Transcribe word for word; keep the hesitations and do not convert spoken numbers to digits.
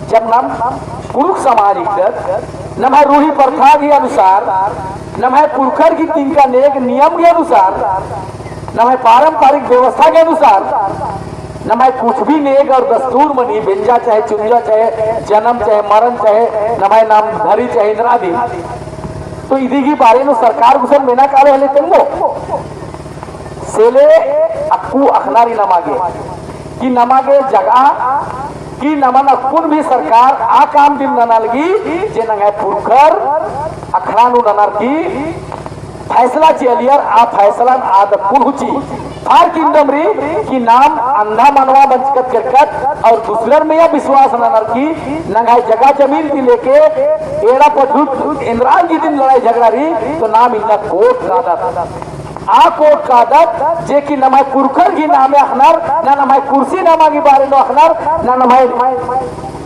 जब नाम कुँड़ुख़ समाज हिकदत, नम्है रूढ़ी प्रथा के अनुसार, नम्है पुरखर की तिंका नेग नियम के अनुसार, नम्है पारंपरिक व्यवस्था के अनुसार, नम्है कुछ भी नेग और दस्तूर मनी, बेंजा चाहे चुंजा चाहे जनम चाहे मरन चाहे नम्है नाम धरी चाहे इन्द्रा दिम, तो इदी की बारे नू सरकार गुसन मेना कालो हले तेंगो। से ले अक्कु अख़ना रई नमा गे कि नमा गे जगह कि नमन अक्कुन भी सरकार आ काम दिम नना लगी जे नंग्है पुरखर अख़ना नू ननर की फैसला चिअलियर, आ फैसलन आद अक्कुन हुची। फर्क इन्दम रई कि नाम अंधा मनवा मंजकत केरकत और दूसरर मइय्याँ विश्वास ननर की नंग्है जगह जमीन ती लेके एड़ा पठुत एन्दरा गे दिम लड़ाई झगड़ा रई तो नाम इन्ना कोर्ट कादत। आ कोर्ट कादत जे कि नम्है पुरखर गही नामे अख़नर, ना नम्है कुर्सी नमा गही बारे नू अख़नर, ना नम्है